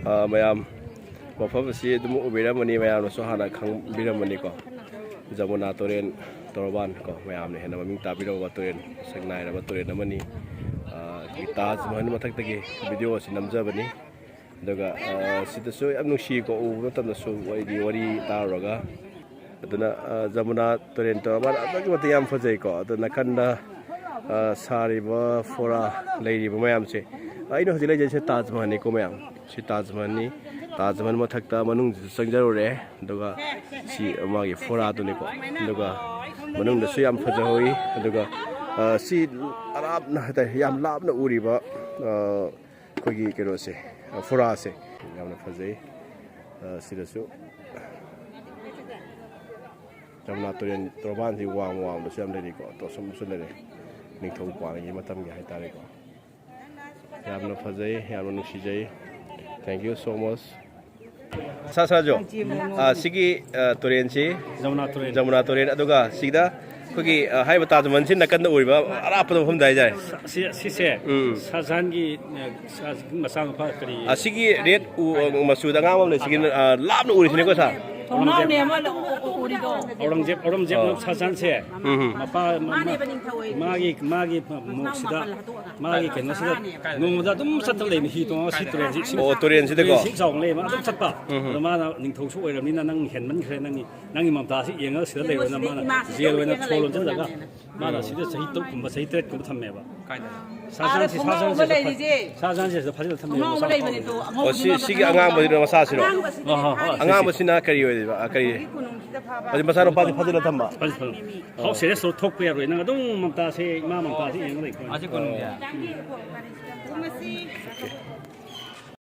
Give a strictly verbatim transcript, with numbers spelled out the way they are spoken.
ꯑ, ꯃꯌꯥꯝ, ꯃꯐꯝ ꯑꯁꯤ ꯑꯗꯨꯝ ꯎꯕꯤꯔꯝꯃꯅꯤ, ꯃꯌꯥꯝꯅꯁꯨ ꯍꯥꯟꯅ ꯈꯪꯕꯤꯔꯝꯃꯅꯤꯀꯣ꯫ ꯖꯃꯨꯅꯥ ꯇꯨꯔꯦꯜ ꯇꯣꯔꯕꯥꯟ ꯀꯣ, ꯃꯌꯥꯝꯅ ꯍꯦꯟꯅ ꯃꯃꯤꯡ ꯇꯥꯕꯤꯔꯕ ꯇꯨꯔꯦꯜ, ꯃꯁꯛ ꯅꯥꯏꯔꯕ ꯇꯨꯔꯦꯜ ꯑꯃꯅꯤ꯫ ꯑ, ꯑꯩꯈꯣꯏꯒꯤ ꯇꯥꯖ ꯃꯍꯜ ꯃꯊꯛꯇꯒꯤ ꯚꯤꯗꯤꯑꯣ ꯑꯁꯤ ꯅꯝꯖꯕꯅꯤ꯫ ꯑꯗꯨꯒ, ꯑ, ꯁꯤꯗꯁꯨ ꯌꯥꯝ ꯅꯨꯡꯁꯤꯀꯣ, ꯎꯕ ꯃꯇꯝꯗꯁꯨ ꯑꯩꯗꯤ ꯋꯥꯔꯤ ꯇꯥꯔꯨꯔꯒ꯫ ꯑꯗꯨꯅ, ꯑ, ꯖꯃꯨꯅꯥ ꯇꯨꯔꯦꯜ ꯇꯣꯔꯕꯥꯟ ꯑꯗꯨꯛꯀꯤ ꯃꯇꯤꯛ ꯌꯥꯝ ꯐꯖꯩꯀꯣ꯫ ꯑꯗꯨ ꯅꯥꯀꯟꯗ, ꯑ, ꯁꯥꯔꯤꯕ ꯐꯣꯔꯥ ꯂꯩꯔꯤꯕ ꯃꯌꯥꯝꯁꯦ, ꯑꯩꯅ ꯍꯧꯖꯤꯛ ꯂꯩꯖꯩꯁꯦ ꯇꯥꯖ ꯃꯍꯜꯅꯤꯀꯣ ꯃꯌꯥꯝ꯫ ꯁꯤ ꯇꯥꯖ ꯃꯍꯜꯅꯤ꯫ ꯇꯥꯖ ꯃꯍꯜ ꯃꯊꯛꯇ ꯃꯅꯨꯡꯁꯤꯁꯨ ꯆꯪꯖꯔꯨꯔꯦ꯫ ꯑꯗꯨꯒ ꯁꯤ ꯃꯥꯒꯤ ꯐꯣꯔꯥꯗꯨꯅꯤꯀꯣ꯫ ꯑꯗꯨꯒ ꯃꯅꯨꯡꯗꯁꯨ ꯌꯥꯝ ꯐꯖꯍꯧꯋꯤ꯫ ꯑꯗꯨꯒ, ꯑ, ꯁꯤ ꯑꯔꯥꯞꯅ ꯍꯥꯏꯇꯥꯔꯦ, ꯌꯥꯝ ꯂꯥꯞꯅ ꯎꯔꯤꯕ, ꯑ, ꯑꯩꯈꯣꯏꯒꯤ ꯀꯩꯅꯣꯁꯦ, ꯑ, ꯐꯣꯔꯥꯁꯦ ꯌꯥꯝꯅ ꯐꯖꯩ꯫ ꯑ, ꯁꯤꯗꯁꯨ ꯖꯃꯨꯅꯥ ꯇꯨꯔꯦꯜ ꯇꯣꯔꯕꯥꯟꯁꯤ ꯋꯥꯡ ꯋꯥꯡꯕꯁꯨ ꯌꯥꯝ ꯂꯩꯔꯤꯀꯣ, ꯑꯇꯣꯞ ꯑꯁꯣꯝꯗꯁꯨ ꯂꯩꯔꯦ, ꯅꯤꯡꯊꯧ ꯄꯥꯜꯂꯤꯉꯩ ꯃꯇꯝꯒꯤ ꯍꯥꯏꯇꯥꯔꯦꯀꯣ꯫ ꯌꯥꯝꯅ ꯐꯖꯩ, ꯌꯥꯝꯅ ꯅꯨꯡꯁꯤꯖꯩ꯫ Thank you so much. ꯁꯥ ꯁꯥꯖꯣ, ꯑ, ꯁꯤꯒꯤ, ꯑ, ꯇꯨꯔꯦꯜꯁꯤ ꯖꯃꯨꯅꯥ ꯇꯨꯔꯦꯜ꯫ ꯖꯃꯨꯅꯥ ꯇꯨꯔꯦꯜ, ꯑꯗꯨꯒ ꯁꯤꯗ ꯑꯩꯈꯣꯏꯒꯤ, ꯑ, ꯍꯥꯏꯔꯤꯕ ꯇꯥꯖ ꯃꯍꯜꯁꯤ ꯅꯥꯀꯟꯗ ꯎꯔꯤꯕ ꯑꯔꯥꯞꯄꯗ ꯃꯐꯝꯗ ꯍꯥꯏꯇꯥꯔꯦ꯫ ꯁꯤ, ꯁꯤꯁꯦ ꯎꯝ꯫ ꯁꯥꯍꯖꯍꯥꯟꯒꯤ, ꯑ, ꯁꯥꯍꯖꯍꯥꯟꯒꯤ ꯃꯆꯥꯅꯨꯄꯥ ꯀꯔꯤ? ꯑꯁꯤꯒꯤ ꯔꯦꯠ ꯎ, ꯃꯆꯨꯗ ꯑꯉꯥꯡꯕ ꯑꯃ ꯂꯩ, ꯁꯤꯒꯤ, ꯑ, ꯂꯥꯞꯅ ꯎꯔꯤꯁꯤꯅꯦꯀꯣ, ꯁꯥꯔ? ꯊꯣꯡꯅꯥꯎꯅꯦ ꯑꯃ ꯎ-, ꯎ-, ꯎꯔꯤꯗꯣ꯫ ꯑꯧꯔꯪꯖꯦꯕ, ꯑꯧꯔꯪꯖꯦꯕ ꯑꯥ꯫ ꯁꯥꯍꯖꯍꯥꯟꯁꯦ ꯎꯝ ꯍꯝ꯫ ꯃꯄꯥ, ꯃ-, ꯃ-, ꯃꯥꯒꯤ, ꯃꯥꯒꯤ ꯃꯣꯛꯁꯤꯗ, ꯃꯥꯒꯤ ꯀꯩꯅꯣꯁꯤꯗ ꯅꯣꯡꯃꯗ ꯑꯗꯨꯝ ꯆꯠꯇꯅ ꯂꯩꯕ ꯍꯤ ꯇꯣꯡꯉꯒ ꯁꯤ ꯇꯨꯔꯦꯜꯁꯤ, ꯏꯁꯤꯡ ꯑꯣ, ꯇꯨꯔꯦꯜꯁꯤꯗꯀꯣ? ꯏꯁꯤꯡ ꯆꯥꯎꯅ ꯂꯩꯌꯦꯕ, ꯑꯗꯨꯝ ꯆꯠꯄ꯫ ꯎꯝ ꯍꯝ꯫ ꯑꯗꯣ ꯃꯥꯅ ꯅꯤꯡꯊꯧꯁꯨ ꯑꯣꯏꯔꯕꯅꯤꯅ ꯅꯪ ꯍꯦꯟꯃꯟꯈ꯭ꯔꯦ, ꯅꯪꯒꯤ, ꯅꯪꯒꯤ ꯃꯝꯇꯥꯁꯤ ꯌꯦꯡꯉꯒ ꯁꯤꯗ ꯂꯩꯔꯣꯅ ꯃꯥꯅ ꯖꯦꯜ ꯑꯣꯏꯅ ꯊꯣꯡ ꯂꯣꯟꯁꯤꯜꯂꯒ ꯃꯥꯅ ꯁꯤꯗ ꯆꯍꯤ ꯇꯔꯨꯛ ꯀꯨꯝꯕ, ꯆꯍꯤ ꯇꯔꯦꯠ ꯀꯨꯝꯕ ꯊꯝꯃꯦꯕ꯫ ꯀꯥꯏꯗ? ꯁꯥꯍꯖꯍꯥꯟꯁꯤ, ꯑꯥꯗ ꯊꯣꯡꯅꯥꯎ ꯑꯃ ꯁꯥꯍꯖꯍꯥꯟꯁꯤ ꯂꯩꯔꯤꯁꯦ꯫ ꯁꯥꯍꯖꯍꯥꯟꯁꯤ ꯁꯤꯗ ꯐꯖꯅ ꯊꯝꯃꯦꯕ, ꯊꯣꯡꯅꯥꯎ ꯑꯃ ꯃꯆꯥ ꯂꯩꯕꯅꯦ ꯐꯥꯎꯕ꯫ ꯑꯗꯣ, ꯑꯣ, ꯁꯤ, ꯑꯉꯧꯕꯗꯨꯅ ꯁꯤꯒꯤ ꯀꯅꯥꯅꯣ? ꯑꯉꯥꯡꯕꯁꯤꯅ ꯃꯆꯥꯁꯤꯔꯣ? ꯑꯉꯥꯡꯕꯁꯦ꯫ ꯑꯣ, ꯍꯣ, ꯍꯣ, ꯁꯤ, ꯁꯤ꯫ ꯑꯉꯥꯡꯕꯁꯤꯅ ꯀꯔꯤ ꯑꯣꯏꯗꯣꯏꯕ? ꯑ, ꯀꯔꯤ? ꯑꯗꯒꯤ ꯀꯣꯅꯨꯡꯁꯤꯗ ꯐꯥꯕ꯫ ꯑꯗꯨ ꯃꯆꯥꯅꯨꯄꯥꯁꯦ ꯐꯖꯅ ꯊꯝꯕ? ꯐꯖ, ꯐꯖ꯫ ꯍꯥꯎꯁ ꯑꯦꯔꯦꯁ ꯇꯧꯔ ꯊꯣꯛꯄ ꯌꯥꯔꯣꯏ꯫ ꯅꯪ ꯑꯗꯨꯝ ꯃꯝꯇꯥꯁꯦ, ꯏꯃꯥ ꯃꯝꯇꯥꯁꯦ ꯌꯦꯡꯉ ꯂꯩꯀꯣ꯫ ꯑꯁꯤ ꯀꯣꯅꯨꯡꯁꯦ꯫ ꯃꯁꯤ